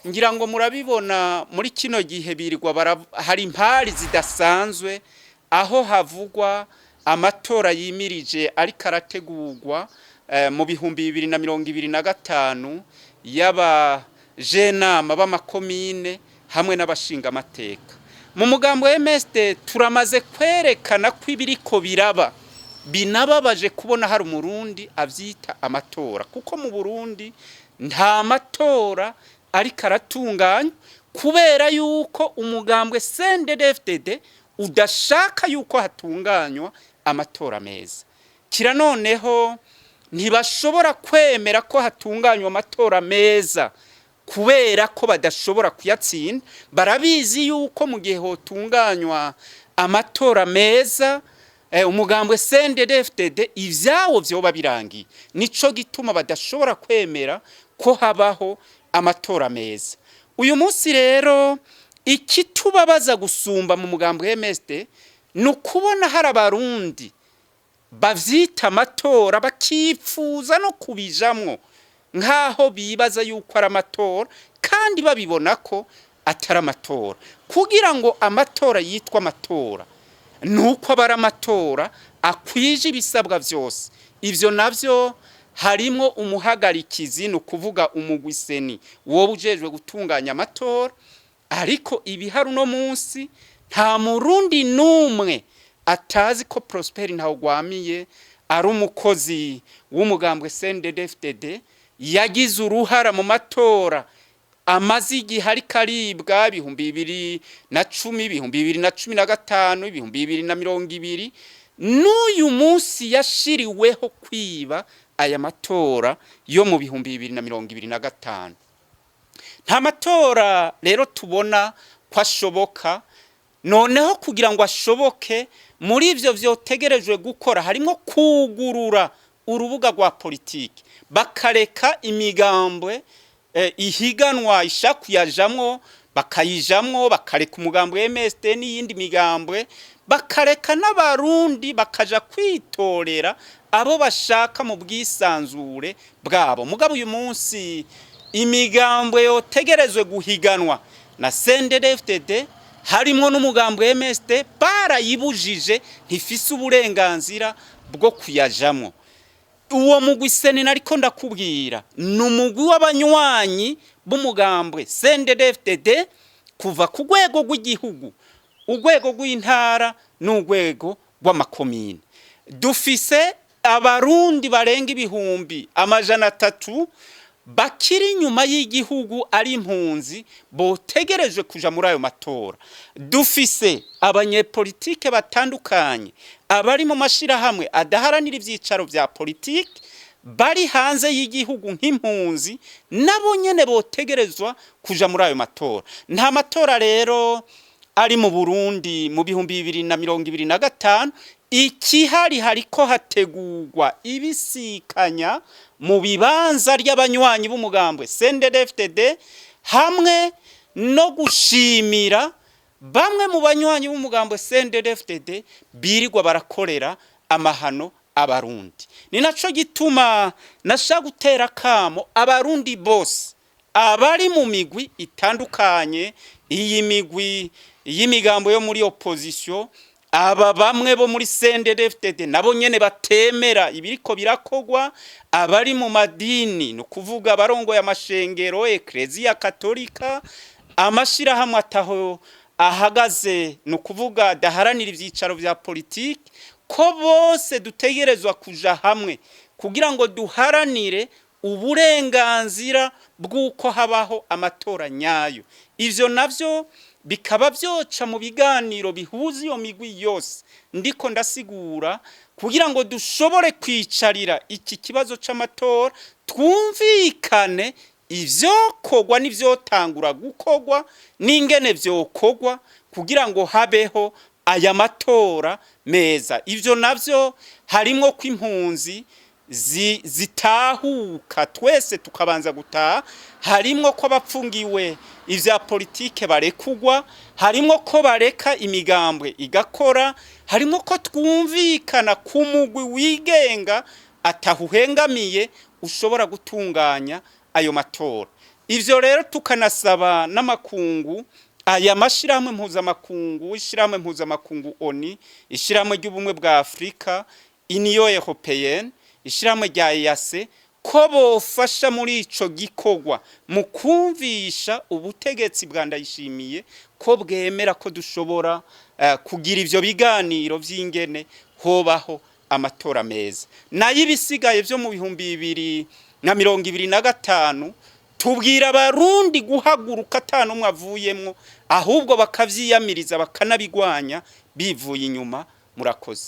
Ngira ngo murabibona muri kino gihe birirwa hari impari zidasanzwe aho havugwa amatora yimirije ariko arategurwa mu 2025 y'abajenama b'amakomine hamwe n'abashingamateka. Mu mugambo wa MSD turamaze kwerekana ko ibiriko biraba binababaje kubona hari Umurundi avyita amatora, kuko mu Burundi nta matora ariko aratunganywa kubera yuko umugambwe CNDD-FDD udashaka yuko hatunganywa amatora meza. Kira noneho ntibashobora kwemera ko hatunganywa amatora meza kubera ko badashobora kuyatsinda. Barabizi yuko mu gihe hotunganywa amatora meza, umugambwe CNDD-FDD ivyawo vyoba birangiye. Nico gituma badashobora kwemera ko habaho amatora meza. Uyu munsi rero ikitubabaza gusumba mu mugambwe MSD ni ukubona hari Abarundi bavyita amatora bakipfuza no kubijamwo nk'aho bibaza yuko ari amatora kandi babibona ko atari amatora. Kugira ngo amatora yitwe amatora nuko aba ari amatora akwije ibisabwa vyose. Ivyo navyo harimwo umuhagarikizi, ni ukuvuga umugwi CENI woba ujejwe gutunganya amatora. Ariko ibihari uno munsi, nta Murundi n'umwe atazi ko Prosper Ntawugwamiye ari umukozi w'umugambwe CNDD-FDD yagize uruhara mu matora amaze igihe ariko aribwa 2010, 2015, 2020, n'uyu munsi yashiriweho kwiba aya matora yo mu 2025. Nta matora rero tubona ko ashoboka. Noneho kugira ngo ashoboke, muri ivyo vyotegerejwe gukora harimo kugurura urubuga rwa politiki, bakareka imigambwe ihiganwa ishaka kuyajamwo bakayijamwo, bakareka umugambwe wa MSD n'iyindi migambwe, bakareka n'Abarundi bakaja kwitorera abo bashaka mu bwisanzure bwabo. Mugabo uyu munsi imigambwe yotegerezwe guhiganwa na CNDD-FDD harimwo n'umugambwe MSD barayibujije, ntifise uburenganzira bwo kuyajamwo. Uwo mugwi CENI nariko ndakubwira ni umugwi w'abanywanyi b'umugambwe CNDD-FDD kuva ku rwego rw'igihugu, urwego rw'intara n'urwego rw'amakomine. Dufise Abarundi barenga 300,000 bakiri inyuma y'igihugu ari impunzi botegerejwe kuja muri ayo matora. Dufise abanyepolitike batandukanye, abari mu mashirahamwe adaharanira ivyicaro vya politike, bari hanze y'igihugu nk'impunzi, nabo nyene botegerezwa kuja muri ayo matora. Nta matora rero ari mu Burundi mu 2025. Ikihari, hariko hategurwa ibisikanya mu bibanza ry'abanywanyi b'umugambwe CNDD-FDD hamwe no gushimira bamwe mu banywanyi b'umugambwe CNDD-FDD birirwa barakorera amahano Abarundi. Ni naco gituma nashaka gutera kamo Abarundi bose abari mu migwi itandukanye, iyi migwi y'imigambo yo muri opposition, aba bamwe bo muri CNDD-FDD nabo nyene batemera ibiriko birakogwa, abari mu madini, ni ukuvuga abarongoye amashengero, Ekleziya Katolika, amashirahamwe ataho ahagaze, ni ukuvuga adaharanira ivyicaro vya politiki, ko bose dutegerezwa kuja hamwe kugira ngo duharanire uburenganzira bw'uko habaho amatora nyayo. Ivyo navyo bikaba vyoca mu biganiro bihuza iyo migwi yose ndiko ndasigura, kugira ngo dushobore kwicarira iki kibazo c'amatora, twumvikane ivyokorwa n'ivyotangura gukorwa n'ingene vyokorwa kugira ngo habeho aya matora meza. Ivyo navyo harimwo ko impunzi zitahuka, twese tukabanza gutaha, harimwo ko abapfungiwe ivya politike barekugwa, harimwo ko bareka imigambwe igakora, harimwo ko twumvikana ku mugwi wigenga atahuhengamiye ushobora gutunganya ayo matora. Ivyo rero tukanasaba n'amakungu, aya mashirahamwe mpuzamakungu, ishirahamwe mpuzamakungu ONU, ishirahamwe ry'ubumwe bwa Afrika, Union Européenne, ishirahamwe rya EAC, ko bofasha muri ico gikorwa mu kumvisha ubutegetsi bwa Ndayishimiye ko bwemera ko dushobora kugira ivyo biganiro vy'ingene hobaho amatora meza. Nayo ibisigaye vyo mu 2025, tubwira Abarundi guhaguruka ata n'umwe avuyemwo, ahubwo bakavyiyamiriza, bakanabigwanya bivuye inyuma. Murakoze.